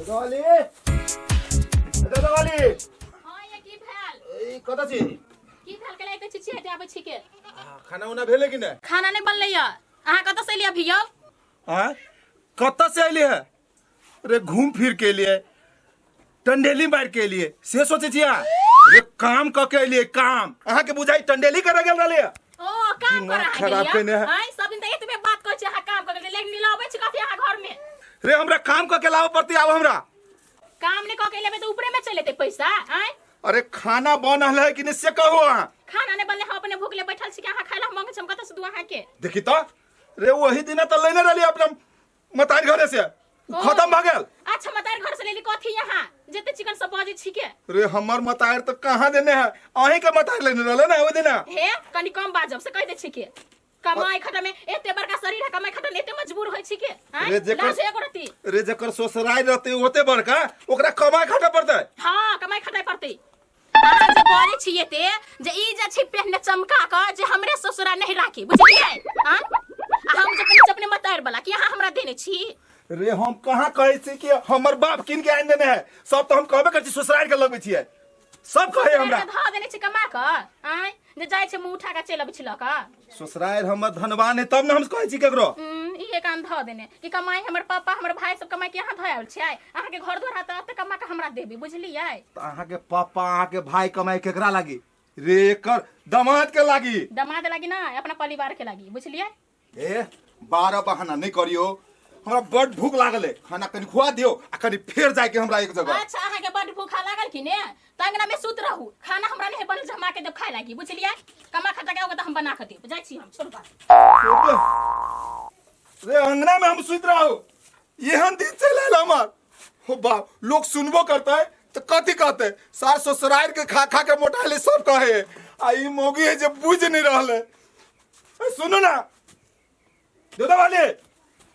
दादावाली, दादावाली। हाँ, ये की भेल? ई कतऽ छी? की भेल? केला एते छिछी हटे आबै छी के? खाना उना भेलै कि नहि? खाना नहि बनलै या। अहाँ कतऽ से एलियै अभी यौ? आँय, कतऽ से एलियै है रे? घूम फिर के एलियै, टंडेली मारि के एलियै से सोचै छियै अहाँ? रे, काम कऽ के एलियै काम। अहाँके बुझाइ टंडेली करऽ गेल रहलियै? ओ काम दिमाग कर अहाँ खराब गेलियै? केने है। आँय, सब दिन तऽ एतबे बात कहै छी अहाँ काम कऽ गेलियै, लेकिन लाबै छी कथी अहाँ घर में? रे, हमरा काम कऽ के लाबऽ पड़तै आब हमरा। काम नहि कऽ के लेबै तऽ ऊपरे में चलि एतै पैसा। आँय? अरे, खाना बनल है कि नहीं से कहू अहाँ। खाना नहि बनलै, हम अपने भूखले बैठल छी कि अहाँ खाय लए हम मंगै छी, हम कतऽ से दू अहाँके? देखी तऽ रे, वही दिना तऽ लेने रहली अपना मतारी घरे से, उ खत्म भऽ गेल। अच्छा, मतार घर से लेली कथी यहाँ जते चिकन सब बजै छी के? रे, हमर मतार तऽ कहाँ देने है, अहीं के मतार लेने रहले ना ओहि दिना। हे, कनि कम बाजब से कहि दै छी के। कमाई खटा में एते बड़का शरीर है, कमाई खटा में एते मजबूर होय छी के? आँय? रे, जेकर- लाज एगो रति। रे, जकर ससुराल रहते ओते बड़का, ओकरा कमाई खटे पड़तै। हाँ, कमाई खटाई पड़तै। अहाँ जे बजै छी एते जे ई जे छै पहिने चमका क जे हमरे ससुरा नहीं राखी, बुझलियै? आँ? आ हम जे पहिने अपने मतार वाला कि अहाँ हमरा देने छी? रे, हम कहाँ कहै छी कि हमर बाप कीन के आनि देने है? सब तऽ हम कहबे करै छी, ससुराल के लगबै छियै, सब कहे हमरा। धऽ देने छी कमा क? आँय, जे जाइ छै मुँह उठा के चलि अबै छी लऽ कऽ। ससुराल हमर धनवान है तब ने हम कहै छी केकरो। इहे काम धऽ देने कि कमाई हमर पापा, हमर भाई सब कमाई के यहाँ धऽ आयल छै अहाँके घर द्वार तऽ एते कमा के हमरा देबी, बुझलियै? तऽ अहाँके पापा, अहाँके भाई कमाई केकरा लागी रे? एकर दमाद के लागी। दमाद लागी ना, अपना परिवार के लागी, बुझलियै? ए, 12 बहाना नहीं करियो, हमरा बड भूख लागल है, खाना कनि खुआ दियो आ कनि फेर जाके हमरा एक जगह। अच्छा, अहाँके बड भूखा लागल कि ने? तऽ अंगना में सुत रहू, खाना हमरा नहीं बनल जे हम आके देब खाय लागी, बुझलियै? कमा खटा के आओगे तऽ हम बना के देब। जाइ छी हम, छोड़ू बात। रे, अंगना में हम सुति रहू, एहन दिन चलि आयल हमर। हो बाप, लोग सुनबो करते तो कथी कहते? सार ससुराल के खा खा के मोटाइले सब कहे, आ ई मौगी है जे बुझ नहीं रहले। ए, सुनू ना दादा वाले।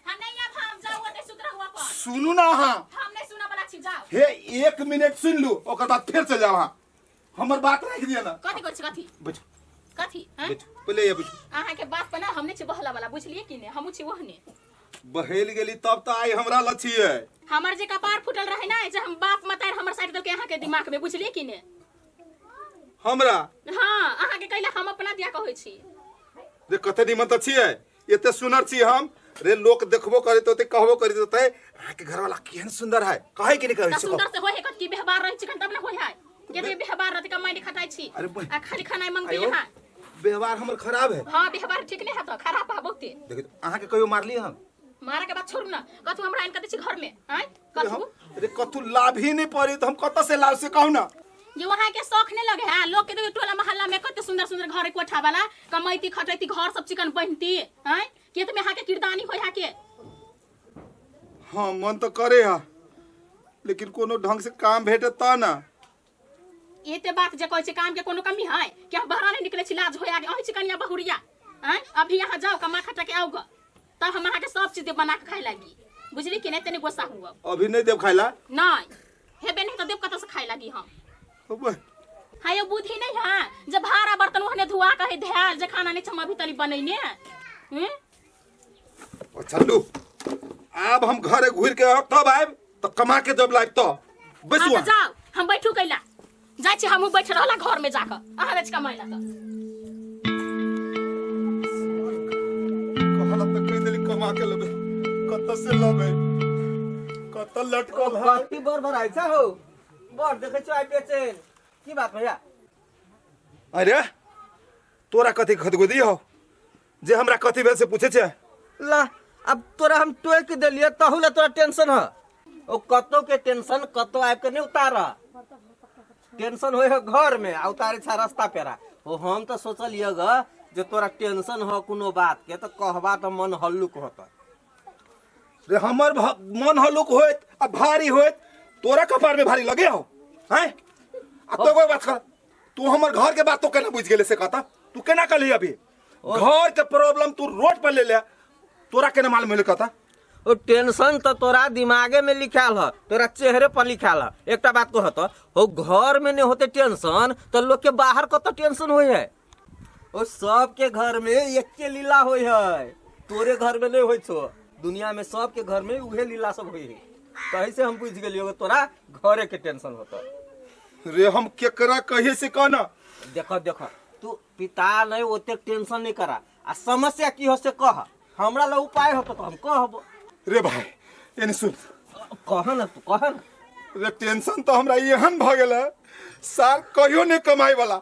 हम नहीं आब, हम जाउ ओतै सुत रहू अपन। सुनू ना अहाँ। हम नहीं सुनऽ वाला छी, जाउ। हे, एक मिनट सुन लू, ओकर बाद फेर चल जाओ अहाँ। हमर बात राखि दिअ ना। कथी कहै छी? कथी? बैठू। कथी हैं? बैठू पहिले, ये बैठू। अहाँ के बात पर ना हम नहीं छी बहला वाला, बुझलिए कि नहीं? हमहूँ छी ओहने। बहेल गेली तब तऽ आइ हमरा लछिए। हमर जे कपार फूटल रहे ना जे हम बाप मतार हमर साइड देलकै अहाँ के दिमाग में, बुझलिए कि नहीं? हमरा? हाँ, अहाँ के कैला हम अपना दिया कहै छी। रे, कते निमन तऽ छियै, एते सुनर छी हम। रे, लोक देखबो करैत होतै, कहबो करैत होतै, अहाँके घरवाला केहन सुंदर है। कहै कि नहि कहै तऽ छै? सुंदर से होय है कत की व्यवहार रहै छै तब ने होय है। के व्यवहार रहतै, कमाई नहीं खटाई छी अरे आ खाली खाना मंगबै आयो। यहाँ। व्यवहार हमर खराब है? हाँ, व्यवहार ठीक नहीं है तो खराब है बहुते। देखियौ, अहाँके कहियो मारली हम? मारे के बाद छोड़ू ना, कथू हमरा आनि के दै छी घर में? आँय, अरे कथू? अरे, कथू लाभ ही नहीं पड़ी तो हम कतऽ से लाभ, से कहू ना। ये वहाँ के शौक नहीं लगे है लोग के? देखियो टोला मोहल्ला में कते सुंदर सुंदर घर है, कोठा वाला, कमैती खटैती, घर सब चिकन बहनती। आँय, के तुम यहाँ के किरदानी हो यहाँ के? हाँ, मन तो करे है, लेकिन कोनो ढंग से काम भेटे त ना। एते बात जे कहै छै, काम के कोनो कमी है कि? हम बहरा नहीं निकले छी, लाज होय आगे अहीं छी कनिया बहुरिया। आँय, अभी यहाँ जाओ, कमा खटा के आओ ग, तब हम अहाँ के सब चीज बना के खाए लागी, बुझली कि नहीं? तनी गुस्सा हुआ। अभी नहीं देव खाइला? नहीं हेबे नहीं तो देव कतऽ से खाए लागी हम? अबे। हाँ, यो बुद्धि नहीं है जे भाड़ा बर्तन ओहने धुआ के है धैल जे खाना नहीं छम अभी तली बनैने हम्म? ओ चलू, आब हम घरे घुर के आब तब आयब तो कमा के जब लायब तो बैसू। हाँ, तऽ जाउ, हम बैठू कैला? जाइ छी हमहूँ बैठ रहला घर में जाकऽ, अहाँ जाइ छी कमाइ ला तऽ। कहला तऽ कहि देली कमा के लेबै, कतऽ से लेबै, कतऽ लटकल है? कथी बड़ बड़ छै हो? बड़ देखै छियौ आइ बेचैन, की बात भैया? अरे, तोरा कथी खदगुदी हो जे हमरा कथी भेल से पूछे छे? ला, अब तोरा हम टोक देलियै तहू ला तोरा टेंशन ह। ओ कतौ के टेंशन कतौ आबि के नहीं उतार। टेंशन होय है घर में आ उतारे छा रास्ता पेरा हो। हम तो सोचलियै ग जे तोरा टेंशन हो कोनो बात के तऽ कहबा तऽ मन हल्लुक होत। रे, हमर मन हल्लुक होइत आ भारी होइत, तोरा कपार में भारी लगे हो हैं? आ तो कोई बात कर, तू हमर घर के बात तो केना बुझ गेले से कहता? तू केना कहली? अभी घर के प्रॉब्लम तू रोड पर ले ले, तोरा केना मालूम होले, कहता? ओ टेंशन तो तोरा दिमागे में लिखाल ह, तोरा चेहरे पर लिखाल ह। एकटा बात कहत हो, घर में नहीं होते टेंशन तो लोग के बाहर कत टेंशन होय है? ओ सबके घर में एके लीला होय है, तोरे घर में नहीं होय छो। दुनिया में सबके घर में उहे लीला सब होय है। तही से हम बुझि गेलियो तोरा घरे के टेंशन होतो। रे हम केकरा कहे से कहना। देख देख, तू पिता नहीं ओतेक टेंशन नहीं करा, आ समस्या की हो से कह, हमरा ला उपाय होतो तो हम कहब। रे भाई एने सुन, कह ना तू कह ना। रे टेंशन तो हमरा एहन भ गेल है सार कहियो नहीं कमाए वाला।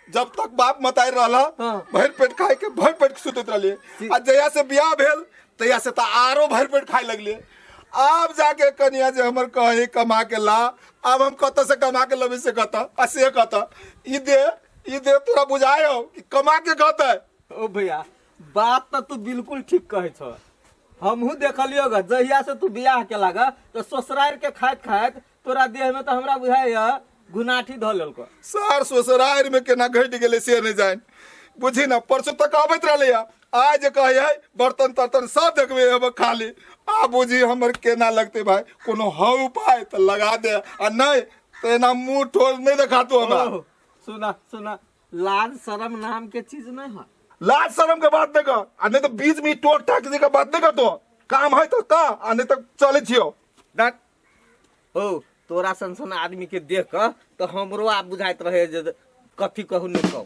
जब तक बाप मताई रहला भरि पेट खाए के भरि पेट सुतैत रहलिए, आ जहिया से बियाह भेल तहिया से तो आरो भरि पेट खाए लगलिए। आब जाके कनिया जे हमर कहे कमा के ला, आब हम कतऽ से कमा के लबै से कतऽ आ से कतऽ। ई दे ई दे तोरा बुझाय हो कि कमा के कतऽ। ओ भैया बात तो तू बिल्कुल ठीक कहै छ, हमहूँ देखलियो ग जहिया से तू बियाह के लाग तो ससुरार के खाइत खाइत तोरा देह में तो हमरा बुझाय गुनाठी धऽ लेलको। सार ससुरार में केना घटि गेलै से नहीं जान, बुझी ना परसों तक आबैत रहलै, आज कहे है बर्तन तर्तन सब देखबे हम खाली। आ बुझी हमर केना लगते भाई, कोनो हौ उपाय तो लगा दे, आ नहीं तो एना मुंह ठोर नहीं देखा तू हमरा। सुना सुना, लाज शरम नाम के चीज नहीं है। लाज शरम के बात नहीं कर, आ नहीं तो बीच में टोक टाक के बात नहीं कर, तो काम है तो का, आ नहीं तो चले छियो। डाक ओ तोरा सन सन आदमी के देख के तो हमरो आब बुझाइत रहे जे कथी कहू नहीं कहू।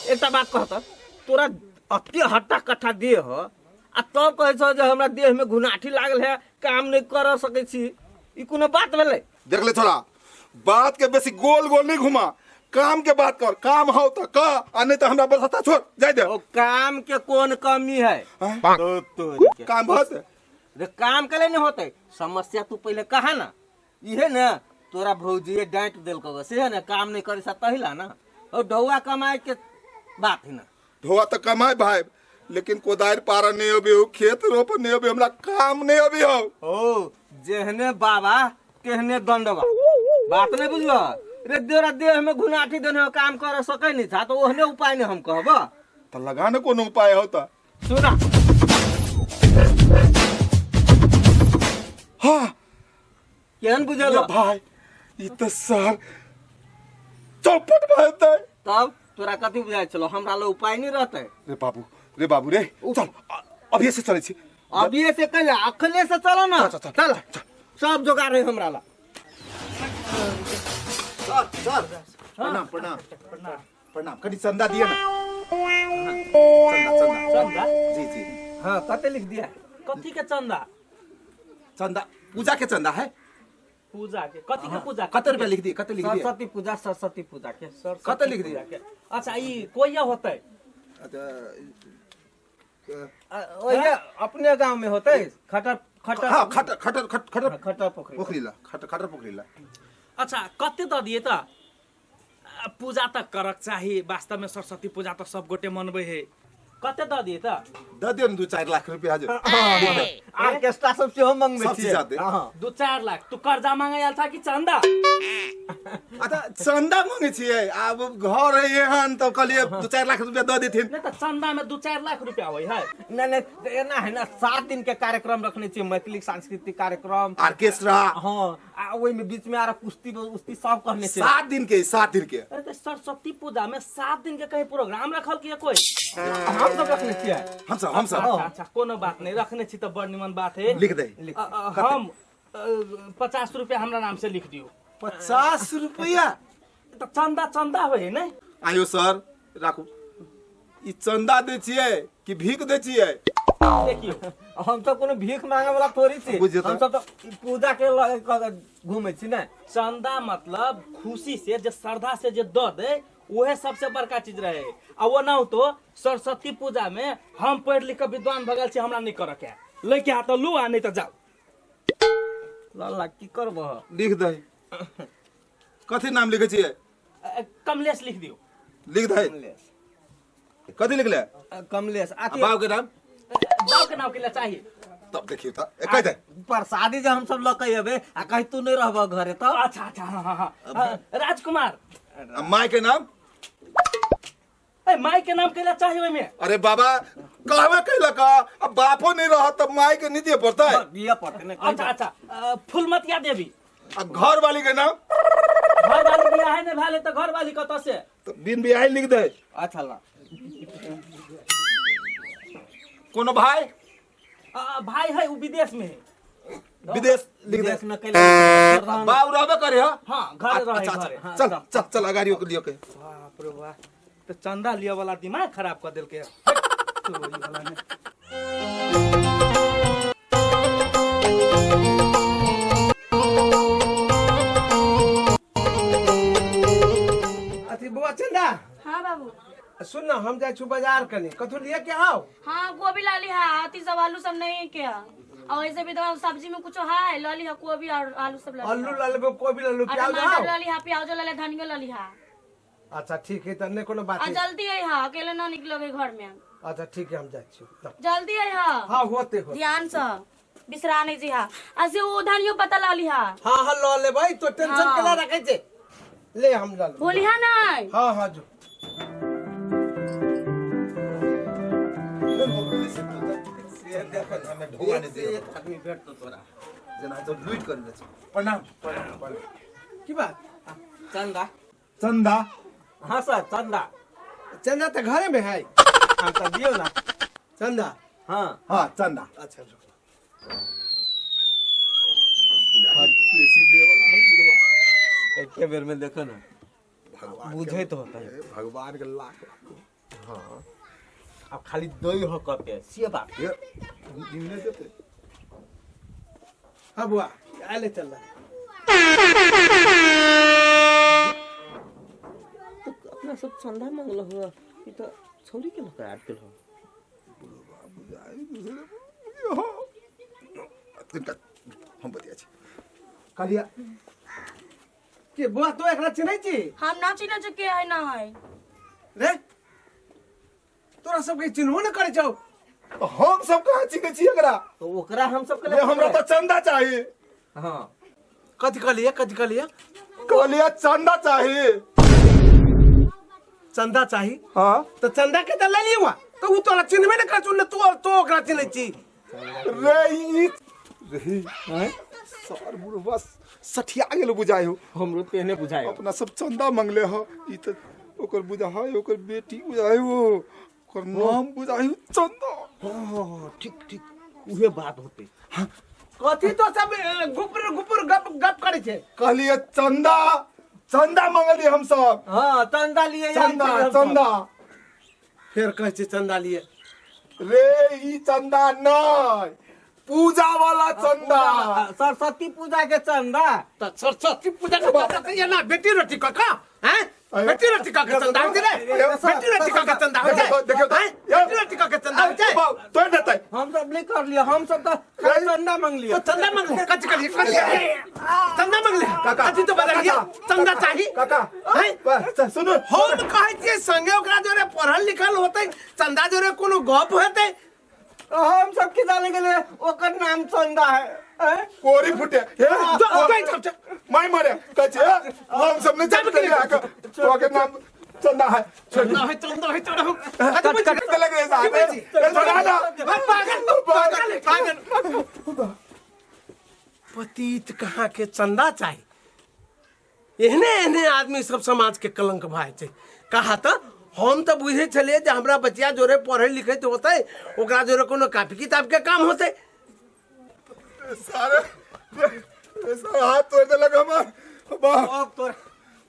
एकटा बात कहत, तोरा अति हट्टा कट्ठा देह ह आ तब कहै छौ जे हमरा देह में घुनाठी लागल है, काम नहीं कर सकै छी, ई कोनो बात भेलै? देख ले छोड़ा, बात के बेसी गोल गोल नहीं घुमा, काम के बात कर, काम हो तो कह, आ नहीं तो हमरा बस छोड़ जाय दे। ओ काम के कोन कमी है? हाँ? तो तोरी के। काम बहुत है। रे काम के लिए नहीं होते समस्या, तू पहले कहा ना, इहे ने तोरा भौजी डांट देलको से है ना, काम नहीं करे सा तहिला ना, और ढौआ कमाए के बात है ना। ढौआ तो कमाए भाई, लेकिन कोदारि पारा नहीं अभी हो, खेत रोप नहीं अभी, हमरा काम नहीं अभी हो। ओ जेहने बाबा तेहने दंडवा, बात नहीं बुझलो रे, तोरा देह में घुनाठी देने हो, काम कर सकै नहीं था तो ओहने उपाय नहीं हम कहब। तो लगा ना कोनो उपाय होता। सुना। हाँ। केहन बुझल? भाई ई तो सर चौपट भइतै। तब तोरा कथी बुझाइ छलो, हमरा लग उपाय नहीं रहतै? रे बाबू रे बाबू रे, चल अभी से चलै छी। अभी से कैला, अखने से चलो ना। चल, चल, चल, सब जोगाड़ है हमरा ला। सर सर प्रणाम प्रणाम प्रणाम, कनी चंदा दिए ना। चंदा चंदा चंदा? जी जी। हाँ कते लिख दिया? कथी के चंदा? चंदा पूजा के चंदा है। पूजा के कथी के पूजा? कते रुपया लिख दिए, कते लिख दिए? सरस्वती पूजा, सरस्वती पूजा के। सरस्वती कते लिख दिए? पूजा के। अच्छा ई कोइया होतै? ओहिया अपने गांव में होतै, खटर खटर। हाँ, खटर खटर खटर खटर खटर पोखरी। पोखरी ला, खटर खटर पोखरी ला। अच्छा कते दऽ दिए त? पूजा त करक चाही, वास्तव में सरस्वती पूजा त सब गोटे मनबै है, कते दऽ दिए त? दऽ दियौ ने 2-4 लाख रुपया जो। ऑर्केस्ट्रा सब सेहो मंगबै सब चीज छियै। आते। हाँ। 2-4 लाख तू कर्जा मांगे आयल था कि चंदा? अच्छा चंदा मांगे छियै, आब घर है एहन तऽ कहलियै 2-4 लाख रुपया दऽ देथिन। नहीं त चंदा में 2-4 लाख रुपया होइ है। नहीं नहीं तो एना है ना, 7 दिन के कार्यक्रम रखने छियै, मैथिली सांस्कृतिक कार्यक्रम, ऑर्केस्ट्रा। हाँ, आ ओहिमे बीच में आर कुश्ती उश्ती सब कहने छियै। 7 दिन के, 7 दिन के। अरे त सरस्वती पूजा में 7 दिन के कहीं प्रोग्राम रखल कि कोई? हम सब रखने छियै। हम सब, हम सब। अच्छा अच्छा कोनो बात नहीं, रखने छी त बड़ निमन बात है। लिख दे। लिख। हम 50 रुपया हमरा नाम से लिख दियो। 50 रुपया? त चंदा चंदा होय है ने? आयो सर राखू, ई चंदा दै छियै कि भीख दै छियै? देखियो हम सब कोनो भीख मांगे वाला थोड़ी छी, बुझियौ तऽ। हम सब तऽ पूजा के लऽ कऽ घूमै छी ने। चंदा मतलब खुशी से जे श्रद्धा से जे दऽ दे उहे सबसे बड़का चीज रहे। आ ओना तो सरस्वती पूजा में हम पढ़ लिख के विद्वान भऽ गेल छी, हमरा नहीं करऽ के, लैके हाथ लू आ नहीं तऽ जाउ। लल्ला की करबह? लिख दे। कथी नाम लिखै छियै? कमलेश लिख दियो। लिख दे। कमलेश। कथी लिखले? कमलेश। आ बाप के नाम? बाप के नाम के लिए चाहिए। तब देखियो त ए कह दे। प्रसादी जे हम सब लऽ के एबै आ कहीं तू नहीं रहबह घरे त? अच्छा अच्छा हाँ हाँ हाँ, राजकुमार। आ माय के नाम? ए माय के नाम के लिए चाहिए ओइमे। अरे बाबा कहबे कैलक, अब बापो नहीं रहत तब माय के नहीं दिए पड़तै। दिए पड़तै ने। अच्छा अच्छा, फूलमतिया देवी। आ घर वाली के नाम? घर वाली बियाह नहीं भेलै त घर वाली कतऽ से? तो बिन बियाह लिख दे। अच्छा ला। कोनो भाई? भाई है उ विदेश में है। विदेश लिख दे। विदेश में कैला प्रधान। बाबू रहबे करे हो। हाँ, घरे रहे, अच्छा, घरे। अच्छा, चल चल चल, अगाड़ियों के लियो के। बाप रे वाह, तो चंदा लिया वाला दिमाग खराब कर देलके। चोरी वाला ने। अथी बौआ चंदा। हाँ बाबू। सुन ना, हम जाइ छु बाजार कनी, कथू लिए के आओ। हाँ, गोभी ला ली है, अथी सब आलू सब नहीं है क्या? और ऐसे भी तो सब्जी में कुछ है ला ली है, गोभी और आलू सब ला ली। आलू ला लेबे, कोबी ला लू, और प्याज टमाटर आओ। ला ली है, प्याज ला ली, धनिया ला ली है। अच्छा ठीक है, त नहीं कोनो बात आ है। जल्दी आई है, अकेले ना निकलोगे घर में। अच्छा ठीक है, हम जाइ छु। जल्दी आई है। हाँ, होते होते। ध्यान से बिसरा नहीं जी। हा, आ से वो धनियो पता ला ली है। हाँ हाँ, ल लेबै, तो टेंशन हाँ। केला रखै छै, ले हम ल लेबै। बोली है नहीं। हाँ हाँ, जो एक आदमी भेटतो तोरा। जेना तो लूट कर ले। प्रणाम। की बात? चंदा। चंदा। हाँ सर, चंदा। चंदा तऽ घरे में है। हाँ, तऽ दियौ ना। चंदा? हाँ। हाँ, चंदा। अच्छा रुक। बेसी दे वाला है बुढ़वा। एके बेर में देखो ना, भगवान के- बुझैत होतै। भगवान के लाख लाख। अब खाली दई हो कते से बात। ये निमने देते। हाँ बुआ, आले चंदा। तो अपना सब चंदा मांगल हुआ, ई तो छौरी के लका आबि गेल हो। हम बतिया छी। कहलिया के बुआ, तो एकरा चिन्है छी? हम ना चिन्ह जो के है ना है। रे, तोरा सबके चिन्हबो न करै छौ। तो हम सब कहाँ चिन्है छी एकरा? तो ओकरा हम सब के ये हमरा तो चंदा चाहिए। हाँ। कथी कहलिए, कथी कहलिए? कहलिए चंदा चाहिए। चंदा चाही? हाँ। तो चंदा के तऽ ले लियौ, तो उ तोरा चिन्हबे न करै छौ ने, तू तो ओकरा चिन्है छी। रे ई रे हैं सर, बुढ़वा सठिया गेल बुझाइ हो। हमरो तेहने बुझाय। अपना सब चंदा मंगले हो, ई त ओकर बुझा है, ओकर बेटी बुझाइ हो, ओकर नाम बुझाइ हो चंदा। हाँ, ठीक ठीक, उहे बात होते। कथी तो सब गुपुर गुपुर गप गप करै छै? कहलिए चंदा, चंदा मंगलिए हम सब। हाँ, चंदा लिए। चंदा, चंदा। फेर कहै छै चंदा लिए। रे, ई चंदा नहीं, पूजा वाला चंदा। सरस्वती पूजा के चंदा। तऽ सरस्वती पूजा के चंदा तऽ एना बेटी रोटी कऽ कऽ हैं, बेटी रोटी कऽ के चंदा होइ छै रे? बेटी रोटी कऽ के चंदा होइ छै? देखो, देखो। हैं? बेटी रोटी कऽ के चंदा होइ छै? तोड़ देतै। हम सब नहीं कर लिया, हम सब तो खाली चंदा मांग लिया। तो चंदा मंगले, कथी करिए, कथी चंदा मंगले? काका, कथी तो बदलिए? चंदा चाही? काका। हैं? सुनू। हम कहै छियै संगे ओकरा जोरे पढ़ल लिखल होतै, चंदा जोरे कोनो गप हेतै। हम सब के जाने के लिए ओकर नाम चंदा है, हैं? कोरी फुटे हे। जो जो जो माय मरे कहै छै हम सब नहीं जानते तो के नाम चंदा है। चंदा है, चंदा है, चंदा है। कट कट लग रहे साहब, ए छोड़ा ना। पागल पागल पागल, पतित कहाँ के चंदा चाही। एहने एहने आदमी सब समाज के कलंक भए छै। कहा तऽ हम तऽ बुझै छलियै जे हमरा बचिया जोरे पढ़ै लिखैत होतै, ओकरा जोरे कोनो कापी किताब के काम होतै। सारे सारे हाथ तोड़ देलक हमर। वाह। अब तोरा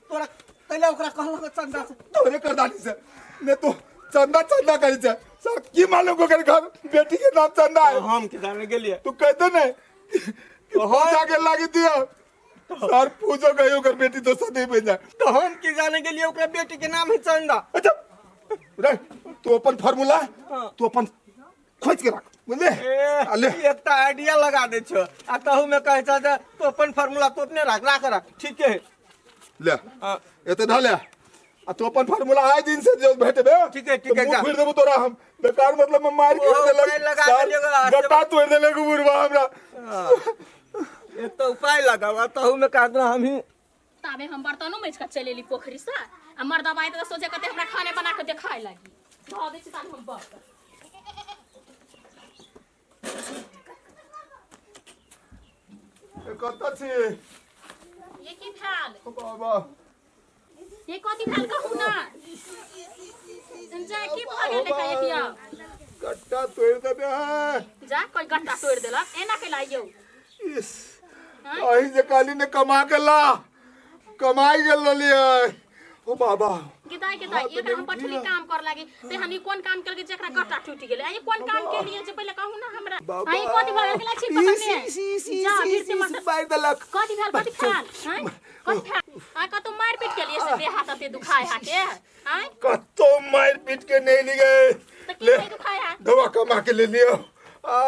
तोरा पहले ओकरा कहलक चंदा से। तोरे करदानी से ने तो चंदा चंदा करी छै सर, की मालूम ओकर घर बेटी के नाम चंदा है। हम के जाने के लिए तू कहते ने कि पूजा के लागी दिया सर, पूजो गई ओकर बेटी दोसर नहीं बन जाए। तो हम के जाने के लिए ओकरा बेटी के नाम है चंदा। अच्छा रे, तू अपन फार्मूला हाँ। तू अपन खोज के रख, बुझले? ए, आ ले। एकटा आइडिया लगा दे छो आ तहु में कहै छ जे तू अपन फार्मूला तू अपने राख राख राख, ठीक है? ले। हाँ। एते ढले आ तू अपन फार्मूला आए दिन से जो भेटबे। ठीक है, ठीक है, मुंह जा। फिर देबो तोरा हम, बेकार मतलब में मार के ओ, देलक। उपाय लगा सर, देलियै ओकरा। गट्टा तोड़ देलक बुढ़वा हमरा। एक तो उपाय लगाओ आ तहु में कह हम ही। ताबे हम बर्तनो मैज के चलि एली पोखरि से आ मर्दबा आयत तऽ सोचे कते हमरा खाने बना के देखाय लागी। धऽ दै छी ताबे हम बर्तन। कतऽ छी? ये की भेल? बाबा। ये कथी भेल कहू ना? जा, की भऽ गेल देखा एतिया? गट्टा तोड़ देने है। जा, कोई गट्टा तोड़ि देलक? एना कैला यौ? ई इस अही जे कहली ने कमा के ला, कमाई गेल रहलियै। ओ बाबा। गिदाई गिदाई, हाथ एकरा हम नहीं पठली उठिला। काम कर लागी ते हम ई कोन काम केलके जेकरा गट्टा टूटि गेलै? ई कोन काम केलिए जे पहिले कहू ना हमरा। बाबा। आई कथि भऽ गेल छी इस, पकड़ने? इस, इस, इस, जा फिर इस, से इस, मास्टर। मारि देलक। कथि भेल, कथि खाल हैं, कथि खाल आ कतौ मारि पीट केलिए से देह हाथ एते दुखाय हा के? हैं? कतो मारि पीट के नहीं ली गए। तऽ की ले नहीं दुखाय हा? दवा कमा के ले लियो आ।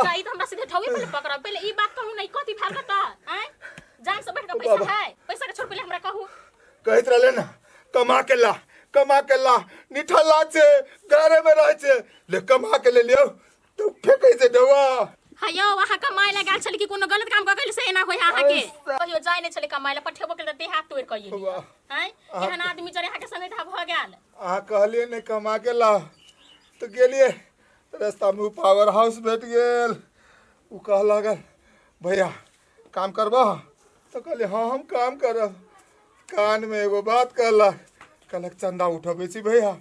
जा, ई तऽ हमरा सीधे ठौए पहिले पकड़ब। पहिले ई बात कहू ने, ई कथि भेल कतऽ? हैं, जान से बढ़ के पैसा बाबा। है? पैसा के छोड़, पहिले हमरा कहू। कहैत रहले ने कमा के ला, कमा के ला, निठल्ला छै, घरे में रहै छै। ले कमा के ले लियो तो फेकै छै दवा। हाँ यौ, अहाँ कमाइ लए गेल छली कि कोनो गलत काम कऽ गेल से एना होय अहाँके? कहियो जाय नहि छलै कमाइ लए, पठेबो केल तऽ देह हाथ तोड़ि कऽ एली। वाह। हैं, एहन आदमी जरे अहाँके संगे भऽ गेल। अहाँ कहलियै ने कमा के ला, तऽ गेलियै, रास्तामे ओ पावर हाउस भेट गेल। ओ कह लागल, भैया काम करबह? तऽ कहलियै, हँ हम काम करब। कानमे एगो बात कहलक, कहलक चंदा उठबै छी भैया,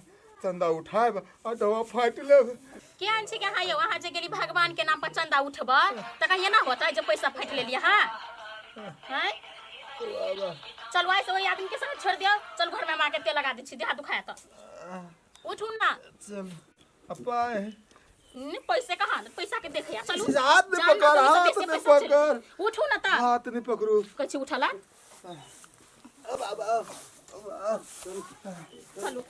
चंदा उठायब आ डवा फाटि लेब। केहन छी कि अहाँ यौ? अहाँ जे गेली भगवान के नाम पर चंदा उठबऽ तऽ कहिए ना होतै जे पैसा फाटि लेलियै अहाँ? हैं, चलू, आइ से ओहि आदमी के संग छोड़ि दियौ। चल घर में हम अहाँके तेल लगा दै छी, देह दुखाय तऽ। उठू ना। चल अपाय। न, पैसे कहाँ? पैसा के देखैया। चलू। हाथ नहीं जान ना, पकड़, तऽ ओहिसँ हाथ बेसी नहीं पैसा चलि। पकड़। उठू ना तऽ। हाथ नहीं पकड़ू। कहै छी उठला। चलू।